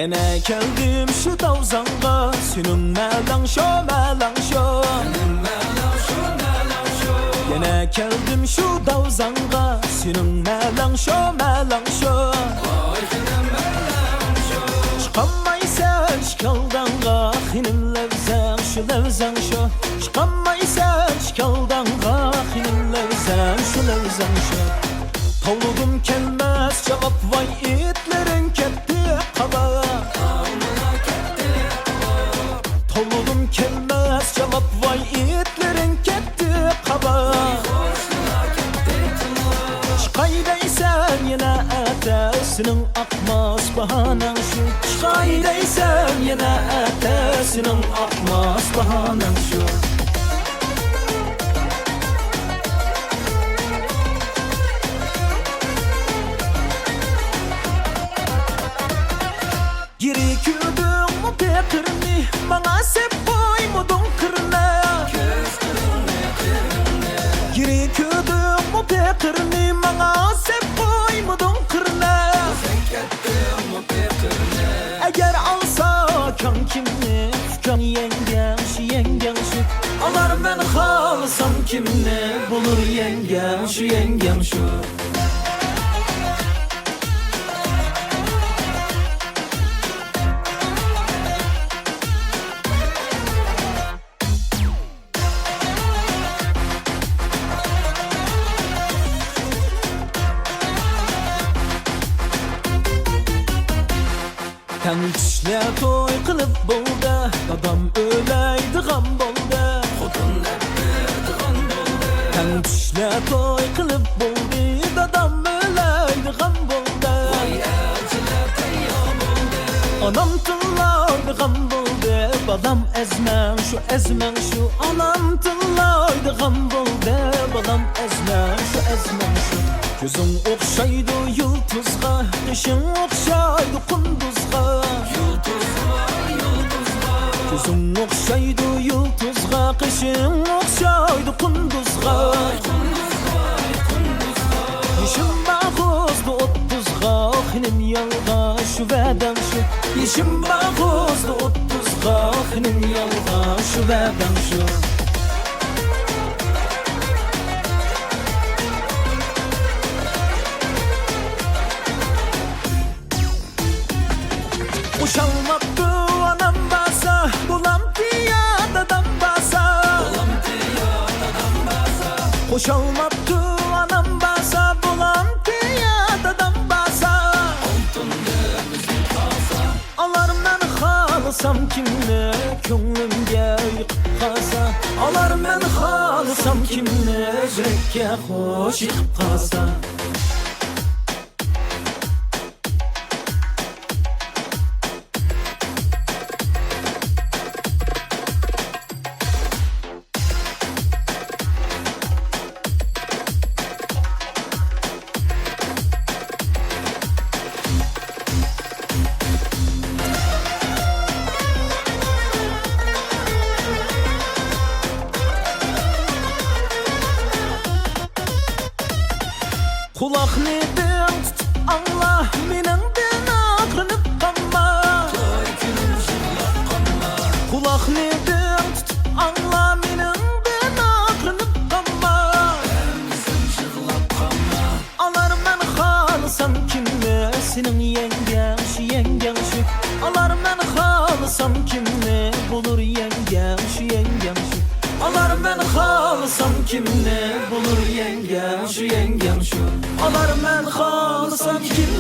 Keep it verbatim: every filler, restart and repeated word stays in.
يەنە كەلدىم شۇ داۋزاڭغا، سېنىڭ مەلەڭ شو، مەلەڭ شو. يەنە كەلدىم شۇ داۋزاڭغا، سېنىڭ مەلەڭ شو، مەلەڭ شو. چىقالمايسەن ئىككى ئالدىڭغا، خېنىم لەۋزەڭ شۇ، لەۋزەڭ شو. چىقالمايسەن ئىككى ئالدىڭغا، خېنىم لەۋزەڭ شۇ، لەۋزەڭ شو. توۋلىدىم كەلمەس جاۋاب، ۋاي ئىتلىرىڭ كەتتى قالا. توۋلىدىم كەلمەس جاۋاب، ۋاي ئىتلىرىڭ كەتتى قالا. چىقاي دەيسەن يەنە ئەتە، سېنىڭ ئاقماس باھانەڭ شۇ. چىقاي دەيسەن يەنە ئەتە، سېنىڭ ئاقماس باھانەڭ شۇ. گىرى كۆردۈڭمۇ پېقىرنى، ماڭا سەپ قويمىدىڭ قىرنى. گىرى كۆردۈڭمۇ پېقىرنى، ماڭا سەپ قويمىدىڭ قىرنى. ئەگەر ئالسا ئاكاڭ كىمنى، ئۇكاڭ يەڭگەڭ شۇ، يەڭگەڭ شۇ. ئالارمەن خالىسام كىمنى، بولۇر يەڭگەڭ شۇ، يەڭگەڭ شۇ. تەڭ چۈشلەر توي قىلىپ بولدى، دادام ئۆلەيدىغان بولدى. خوتۇن دەپ بېرىدىغان بولدى. تەڭ چۈشلەر توي قىلىپ بولدى، دادام ئۆلەيدىغان بولدى. ۋاي ئەلچىلەر تەييار بولدى. ئانام تىللايدىغان بولدى، بالام ئەزمەڭ شۇ، ئەزمەڭ شۇ. ئانام تىللايدىغان بولدى، بالام ئەزمەڭ شۇ، ئەزمەڭ شۇ. كۆزۈڭ ئوخشايدۇ يۇلتۇزغا، قېشىڭ ئوخشايدۇ قۇندۇزغا. يۇلتۇزغا، يۇلتۇزغا. كۆزۈڭ ئوخشايدۇ يۇلتۇزغا، قېشىڭ ئوخشايدۇ قۇندۇزغا. قۇندۇزغا، قۇندۇزغا. يېشىم بار قوزدى ئوتتۇزغا، خېنىم يالغان شۇ ۋەدەڭ شۇ. يېشىم بار قوزدى ئوتتۇزغا، خېنىم يالغان شۇ ۋەدەڭ شۇ. قوشالماپتۇ ئانام بارسا، بولامتى يا دادام بارسا. قوشالماپتۇ ئانام بارسا، بولامتى يا دادام بارسا. ئالارمەن خالىسام كىمنى، كۆڭلۈمگە يېقىپ قالسا. ئالارمەن خالىسام كىمنى، يۈرەككە خوش يېقىپ قالسا. قۇلاقنى دىڭ تۇتۇپ ئاڭلا، مېنىڭدىن ئاغرىنىپ قالما. قۇلاقنى دىڭ تۇتۇپ ئاڭلا، مېنىڭدىن ئاغرىنىپ قالما. ئالارمەن خالىسام كىمنى، سېنىڭ يەڭگەڭ شۇ، يەڭگەڭ شۇ. ئالارمەن خالىسام كىمنى، بولۇر يەڭگەڭ شۇ، يەڭگەڭ شۇ. ئالارمەن خالىسام كىمنى، بولۇر يەڭگەڭ شۇ، يەڭگەڭ شۇ. ئالارمەن خالىسام كىمنى.